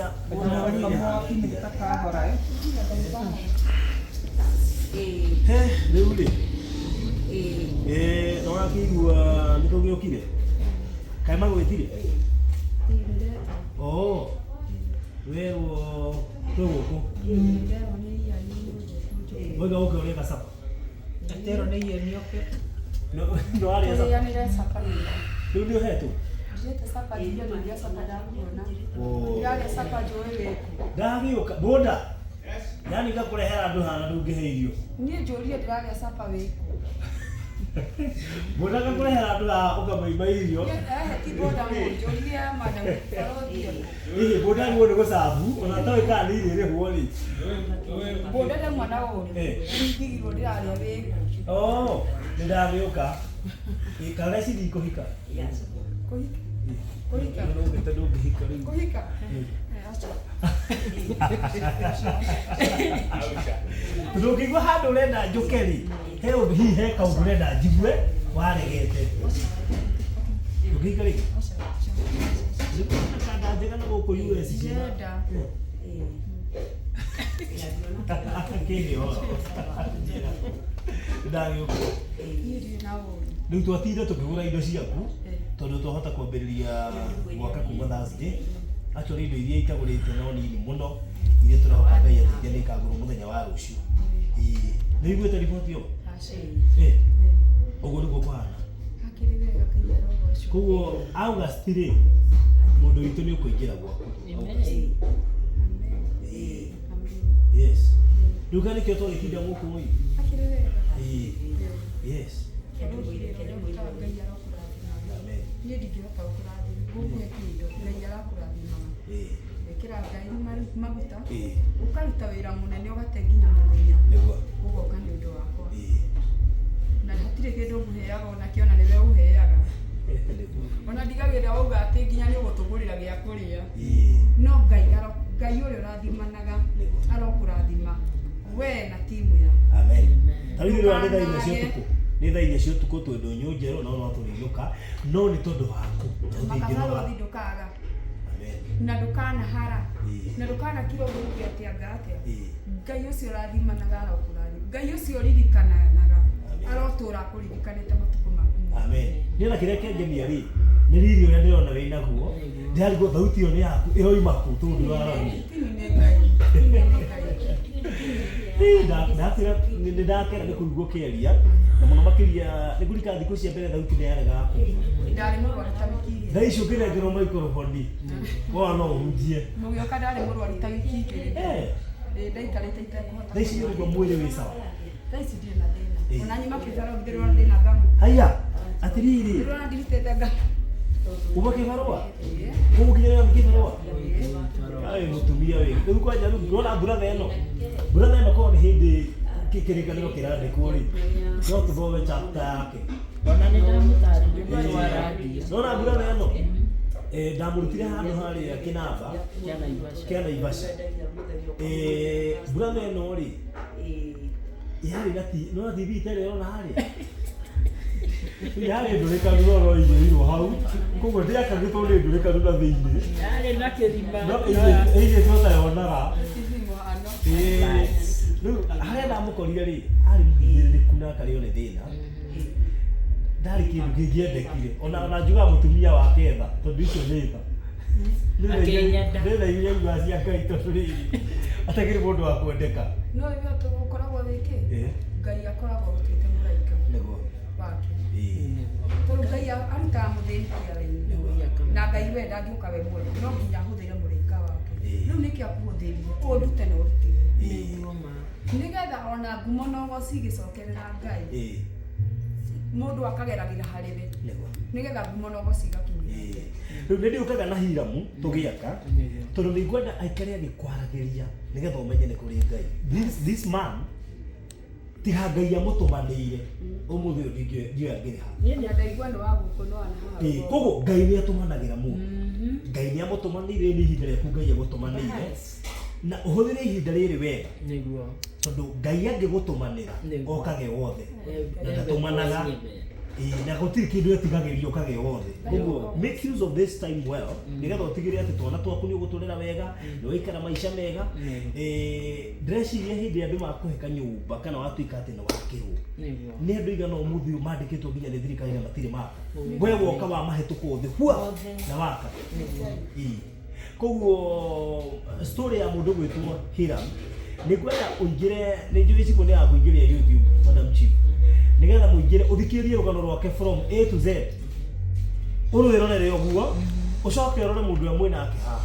Kamwaki nĩ ta kahora eh. He, rĩu rĩ nĩ wakĩigua nĩ tũgĩũkire kaĩ magwĩtire oo werwo twĩ gũkũ waiga ũke ũrĩe gacapa. Nderwo nĩ iye nĩoke. Nĩ warĩa capa? Tũrĩanĩre cabaci. Rĩu nĩ ũhetwo? Ndirĩte cabaci, ndiĩ ndĩrĩa capa ndakuona. Oh. Ndirarĩa capa njũĩ wĩkũ. Ndagĩũka bũnda. Yani ngakũrehera andũ haha ndũngĩhe irio. Niĩ njũrire ndĩrarĩa capa wĩkũ. Bũnda ngakũrehera andũ haha ũkamaima irio. Ehe ti boda mũnjũrie madam barũthi. Ĩhĩ bũnda agĩrĩirwo nĩ gũcabu ona atoĩ kana nĩ irio irĩhwo rĩ. Boda ndauma na ũru. Eh. Ndigirwo ndĩrarĩa wĩkũ. Oh, nĩ ndagĩũka. Ĩ, kana ici ndikũhika. Kũhika. Kũhika. Ndũngĩte ndũngĩhika rĩu. Kũhika. Eh, aca. Tondũ ũngĩigua handũ ũrenda njũke rĩ, he ũndũ hihi he kaũndũ ũrenda njigue waregete. Ndũngĩhika rĩngĩ? Nĩ kwĩna kanda njega na gũkũ US. Ndĩrenda. Kĩhĩ ũhoro. Njĩra. Ndagĩũka. Niĩ ndirĩ na ũru. Rĩu twatinda tũkĩgũra indo ciaku tondũ twahota kwambĩrĩria gwaka kuma Thursday. Actually indo iria itagũrĩte no nini mũno iria tũrehoka Ngai ateithia nĩ ikagũrwo mũthenya wa rũciũ. Ĩĩ. Nĩ ũiguĩte riboti ĩyo? Aca. Ĩ. Ũguo nĩguo kũhana. Hakĩrĩ wega Ngai arogocwo. Koguo August rĩ, mũndũ witũ nĩ ũkũingĩra gwaku. August. Amen. Ĩĩ. Amen. Yes. Rĩu ka nĩkĩo twagĩtinda gũkũ ĩ. Hakĩrĩ wega. Ĩĩ. Yes. Ngai arokũrathimaga. Amen. Niĩ ndingĩhota gũkũrathima, gũkũhe kĩndũ, Ngai arakũrathimaga. Ĩĩ. Gwĩkĩra Ngai maguta, Ĩĩ. ũkaruta wĩra mũnene ũgate nginya mũthenya, Nĩguo. ũgoka nĩ ũndũ wakwa. Ĩĩ. Na hatirĩ kĩndũ ngũheaga onakĩo ona nĩwe ũheaga. Nĩguo. Ona ndigagĩrĩra wauga atĩ nginya nĩ ũgũtũgũrĩra gĩa kũrĩa. Ĩĩ. No Ngai aro Ngai ũrĩa ũrathimanaga Nĩguo. arokũrathima we na timu yaku. Amen. Ta rĩu rĩu nĩ thaa inya cia ũtukũ. Nĩ thaa inya cia ũtukũ twĩ ndũnyũ njerũ no no tũrĩinũka no nĩ tondũ waku. Na gũtirĩ ingĩ Makabarothi noga. ndũkaga Amen. na ndũkanahara Ĩĩ. na ndũkanakira ũguo uge atĩ anga atĩa. Ĩĩ. Ngai ũcio ũrathimanaga arokũrathima. Ngai ũcio ũririkanaga Amen. arotũra akũririkanĩte matukũ maku mothe. Amen. Niĩ ona kĩrĩa kĩangenia rĩ nĩ riri ũrĩa ndĩrona wĩ naguo ndĩrarigwo thauti ĩyo nĩ yaku ĩroima kũ tondũ ndũraragia. Tini nĩ Ngai. Tini nĩ Ngai. Ĩ, ndakĩra nĩ ndakena nĩ kũigua ũkĩaria na mũno makĩria nĩ ngũririkana thikũ cia mbere thauti nĩ yaregaga kuma. Ndarĩ mũrwaru ta wiki igĩrĩ. Thaa ici ũngĩnengerwo maikoroboni wona no ũhunjie. Mũgĩũka ndarĩ mũrwaru ta wiki igĩrĩ. Eh, Ĩ, ndaikarĩte itekũhota. thaa ici nĩ ũrĩgua mwĩrĩ wĩ sawa. Thaa ici ndirĩ na thĩna. Ĩ. Ona nyuma kĩbarũa ndĩrona ndĩna ngamu. Haiya, atĩrĩrĩ, Ndĩrona ndirutĩte ngamu. uma kĩbarũa? Ĩ. Kũu nginya nĩ kĩbarũa? Ĩ. Ai mũtumia wĩ. Rĩu kwanja rĩu ndĩrona mburatha ĩno. Mburatha ĩno korwo nĩ hĩndĩ kĩrĩkanĩro kĩrandĩkwo rĩ, no tũthome chapter yake. Ona nĩ ndamũtarire twaragia. Nona mburatha ĩno? Eh, ndamũrutire handũ harĩa Kĩnamba, Kĩa Naivasha. kĩa Naivasha. Eh, mburatha ĩno rĩ, yarĩ na ti nona TV ĩtarĩ ĩrona harĩa yarĩ ndũrĩkanu no no ĩigĩrĩirwo hau koguo ndĩakagĩtwo nĩ ndũrĩkanu na thĩinĩ Yarĩ na kĩrima. no ĩigĩtwo ta yonaga TV mũhano. Ĩĩ, rĩu harĩa ndamũkorire rĩ arĩ mũhinyĩrĩrĩku na akarĩo nĩ thĩna ndarĩ kĩndũ kĩngĩendekire ona ona njugaga mũtumia wake tha tondũ icio nĩ tha Akĩnyenda. nĩ tha iria iugaga cia Ngai tondũ rĩrĩ atakĩrĩ mũndũ wa kwendeka No ithuĩ tũkoragwo wĩkĩ? Ĩ. Ngai akoragwo agũtuĩte mũraika nĩguo wake. Ĩĩ. Tondũ Ngai arutaga mũthĩni kĩara-inĩ. Na Ngai we ndangĩũka we mwene, no nginya ahũthĩre mũraika wake. Ĩĩ. Rĩu nĩkĩo akũhũthĩrire, ũndute na ũrutĩre. Ĩĩ. Nĩgetha ona ngumo na ũgoci igĩcokerera Ngai, Ĩĩ. mũndũ akageragĩra harĩ we. Nĩguo. Nĩgetha ngumo na ũgoci igakinyĩra. Ĩĩ. Rĩu nĩ ndĩũkaga na Hiramu tũgĩaka tondũ nĩ ngwenda aikare agĩkwaragĩria nĩgetha ũmenye nĩ kũrĩ Ngai. This man tiga Ngai amũtũmanĩire ũmũthĩ ũyũ ndiũĩ angĩrĩ ha. Niĩ Na ndaigua nĩ wa gũkũ no ana haha. Ĩĩ, koguo Ngai nĩ atũmanagĩra mũndũ. Ngai nĩ amũtũmanĩire nĩ ihinda rĩaku Ngai agũtũmanĩire na ũhũthĩre ihinda rĩrĩ wega Nĩguo. tondũ Ngai angĩgũtũmanĩra Nĩguo. okage wothe na ndatũmanaga. Ĩĩ, na gũtirĩ kĩndũ ĩtigagĩrio ũkagĩa wothe. Koguo make use of this time well, nĩgetha ũtigĩrĩre atĩ twana twaku nĩ ũgũtũrĩra wega, nĩ waikara maica mega. Ndĩreciria hĩndĩ ĩrĩa andũ makũhe kanyũmba kana watuĩka atĩ nĩ wakĩrwo, Nĩguo. nĩ andũ aigana ũmũthĩ ũyũ mandĩkĩtwo nginya nĩ thirikari na matirĩ maka, we woka wamahĩtũka othe hua na waka. Ĩĩ. Koguo story ya mũndũ gwĩtwo Hiram, nĩ ngwenda ũingĩre, nĩ njũĩ cibũ nĩ ya kũingĩria YouTube, Madam Chief, nĩgetha mũingĩre ũthikĩrĩrie rũgano rwake from A to Z, ũrwĩrorere ũguo, ũcoke ũrore mũndũ ũrĩa mwĩ nake haha,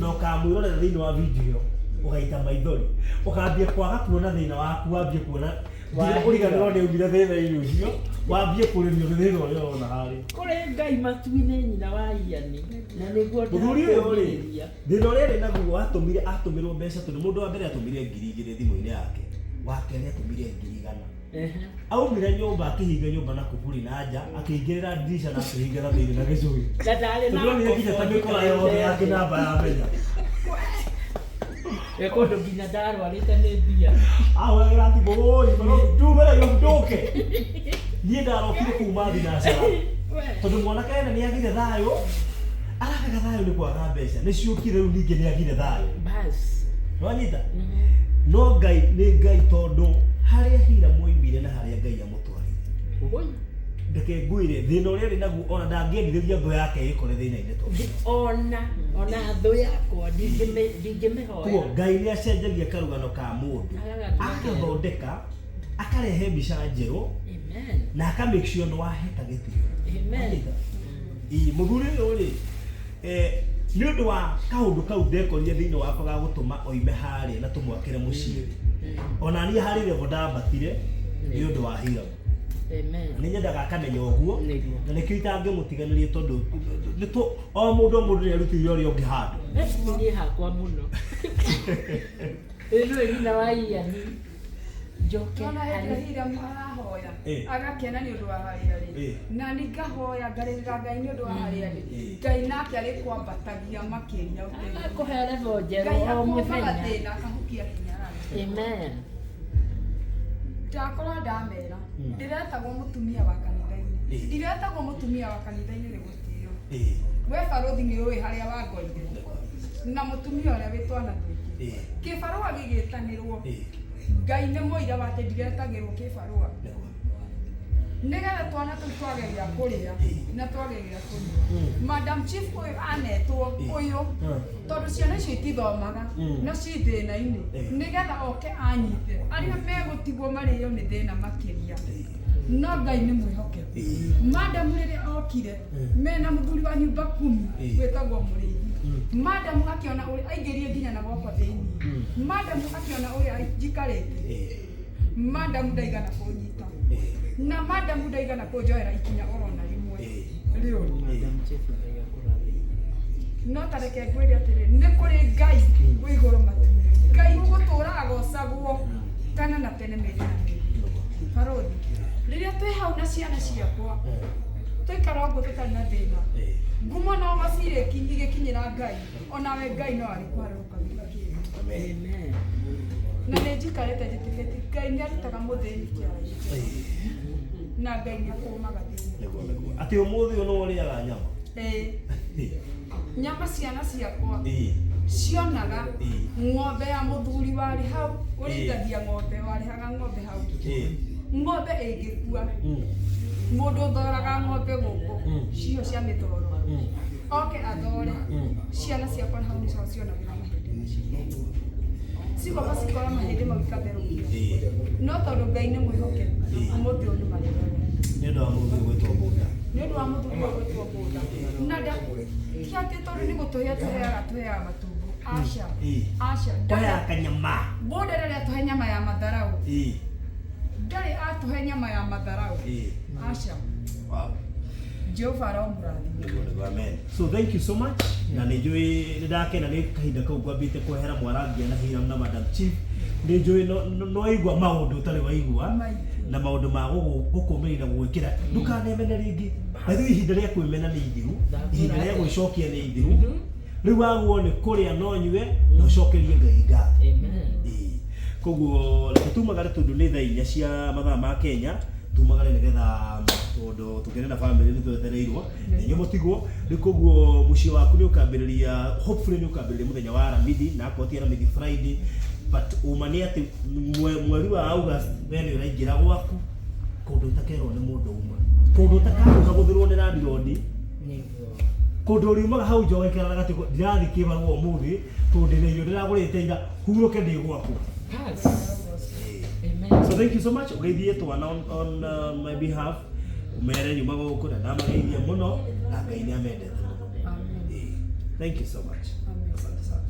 na ũkamwĩrorera thĩinĩ wa video ĩyo, ũgaita maithori, ũkambia kwaga kuona thĩna waku, wambie kuona nginya ũriganĩrwo nĩ aumire thĩna-inĩ ũcio, wambie kũrĩrio nĩ thĩna ũrĩa ũrona harĩa. Kũrĩ Ngai matu-inĩ, nyina wa Iani, na nĩguo Mũthuri ũyũ rĩ, ndakũũmĩrĩria. Thĩna ũrĩa arĩ naguo watũmire atũmĩrwo mbeca, tondũ mũndũ wa mbere atũmire 2000 thimũ-inĩ yake, wa kerĩ atũmire 100,000. Aumire nyũmba, akĩhinga nyũmba na kuburi na nja, akĩingĩrĩra ndirisha na akĩhinga na thĩinĩ na gĩcũhĩ. Na ndarĩ na Tondũ onire nginya ta mĩkora yothe ya kĩnamba yamenya. Ĩ kũndũ nginya ndarwarĩte nĩ mbia. Ahũragĩra thimũ, "Oi, ndumere ndũke." Niĩ ndarokire kuma thinacara tondũ mwanake ena nĩ agire thayũ, aragaga thayũ nĩ kwaga mbeca, nĩ ciũkire rĩu, ningĩ nĩ agire thayũ. Bas. Nĩwanyita? No Ngai nĩ Ngai, tondũ harĩa Hira moimire na harĩa Ngai amũtwarire. Oi. Reke ngwĩre, thĩna ũrĩa arĩ naguo, ona ndangĩendithĩria thũ yake ĩkore thĩna-inĩ ta ũcio. Ona thũ yakwa ndingĩmĩhoya. Koguo Ngai nĩ acenjagia karũgano ka mũndũ, Agagatua agathondeka, akarehe mbica njerũ, Amen. na aka make sure nĩ waheta gĩtĩo. Amen. Ĩĩ, mũthuri ũyũ rĩ, nĩ ũndũ wa kaũndũ kau ndekorire thĩinĩ wakwa ga gũtũma oime harĩa na tũmwakĩre mũciĩ rĩ, ona niĩ harĩ level ndambatire nĩ ũndũ wa Hiram. Amen. Nĩ nyendaga akamenya ũguo. Nĩguo. Na nĩkĩo itangĩmũtiganĩria, tondũ o mũndũ o mũndũ nĩ arutĩire ũrĩa ũngĩ handũ. Niĩ hakwa mũno. Ĩno nyina wa Iani. Njoke Nona hĩndĩ harĩ ĩrĩa Hiram arahoya, agakena nĩ ũndũ wa harĩa arĩ, na ni ngahoya ngarĩrĩra Ngai nĩ ũndũ wa harĩa arĩ, Ngai nake arĩkwambatagia makĩria ũteithio. Akũhe level njerũ Ngai o akũmaga mũthenya. thĩna akahukia kĩnyarari. Amen. Ndakora ndamera ndĩretagwo mũtumia wa kanitha-inĩ, ndiretagwo mũtumia wa kanitha-inĩ nĩ gũtĩo. We barũthi nĩ ũĩ harĩa wangorire na mũtumia ũrĩa wĩ twana tũingĩ, kĩbarũa gĩgĩtanĩrwo. Ngai nĩ mũira wa atĩ ndiretagĩrwo kĩbarũa nĩgetha twana tũu twage gĩa kũrĩa na twage gĩa kũnyua. Madam Chief ũyũ anetwo ũyũ tondũ ciana icio itithomaga na ci thĩna-inĩ, nĩgetha oke anyite arĩa megũtigwo marĩo nĩ thĩna makĩria. No Ngai nĩ mwĩhokeku. Madam rĩrĩa okire mena mũthuri wa nyumba kumi wĩtagwo Mũrĩithi, madam akĩona ũrĩa aingĩrie nginya na gwakwa thĩinĩ, madam akĩona ũrĩa njikarĩte, madam ndaigana kũnyita na madam ndaigana kũnjoera ikinya orona rĩmwe rĩũru. Madam Chief, Ngai akũrathime. No ta reke ngwĩre atĩrĩ, nĩ kũrĩ Ngai wĩ igũrũ matu-inĩ, Ngai ũgũtũra agocagwo tene na tene, mĩeri na mĩeri. Barũthi, rĩrĩa twĩ hau na ciana ciakwa, twaikara ũguo tũtarĩ na thĩna, ngumo no gocirĩ igĩkinyĩra Ngai, onawe Ngai no arĩkũharũrũkagĩra kĩndũ. Amen. Na nĩ njikarĩte njĩtĩkĩtie Ngai nĩ arutaga mũthĩni kĩara, na Ngai nĩ akũmaga thĩna. Nĩguo, nĩguo. Atĩ ũmũthĩ ũyũ nĩ ũrĩaga nyama? Ĩĩ, nyama ciana ciakwa cionaga ng'ombe ya mũthuri warĩ hau ũrĩithagia ng'ombe, warĩhaga ng'ombe hau. Ng'ombe ĩngĩkua, mũndũ ũthoraga ng'ombe gũkũ cio cia mĩthoro oke athore, ciana ciakwa hau nĩcio cionagĩra mahĩndĩ macio, cigoka cikora mahĩndĩ mau ikatherũkia. No tondũ Ngai nĩ mwĩhokeku, ũmũthĩ ũyũ nĩ marĩega. Nĩ ũndũ wa mũthuri gwĩtwo Bũnda. Nĩ ũndũ wa mũthuri ũyũ gwĩtwo Bũnda. Na nda ti atĩ tondũ nĩ gũtũhe tũheaga, tũheaga matumbo, aca. Aca. Kũheaga kanyama. Bũnda ndarĩ atũhe nyama ya matharau. Ndarĩ atũhe nyama ya matharau. Aca. Jehova aromũrathima. Nĩguo, nĩguo, amen. So thank you so much, na nĩ njũĩ nĩ ndakena nĩ kahinda kau ngwambĩte kwehera mwarangia na Hiram na Madam Chief. Nĩ njũĩ no waigua maũndũ ũtarĩ waigua, Maingĩ. na maũndũ ma gũkũmĩrĩria na gũgwĩkĩra ndũkanemene rĩngĩ. By the way, ihinda rĩa kwĩmena nĩ ithiru, ihinda rĩa gwĩcokia nĩ ithiru. Rĩu wagwo nĩ kũrĩa no nyue na ũcokerie Ngai ngatho. Amen. Ĩĩ. Koguo reke tumagare, tondũ nĩ thaa 4 cia mathaa ma Kenya, tumagare nĩgetha Tondũ tũkĩrĩ na family nĩ twetereirwo na inyuĩ mũtigwo. Rĩu koguo mũciĩ waku nĩ ũkambĩrĩria, hopefully nĩ ũkambĩrĩria mũthenya wa Aramithi, na akorwo ti Aramithi, Friday, but ũma nĩ atĩ mweri wa August we nĩ ũraingĩra gwaku kũndũ ũtakerwo nĩ mũndũ ũmwe, kũndũ ũtakagũthagũthĩrwo nĩ landlord, Nĩguo. Kũndũ ũriumaga hau nja ũgaikara gatĩ ndirathiĩ kĩbarũa ũmũthĩ tondũ ndĩna irio ndĩragũrĩte ira, hurũke ndĩ gwakwa. Pass. Amen. So thank you so much. Ũgeithie twana on my behalf, ũmere nyuma gũkũ na ndamageithia mũno na Ngai nĩ amendete mũno. Amen. Thank you so much. Amen. Asante sana.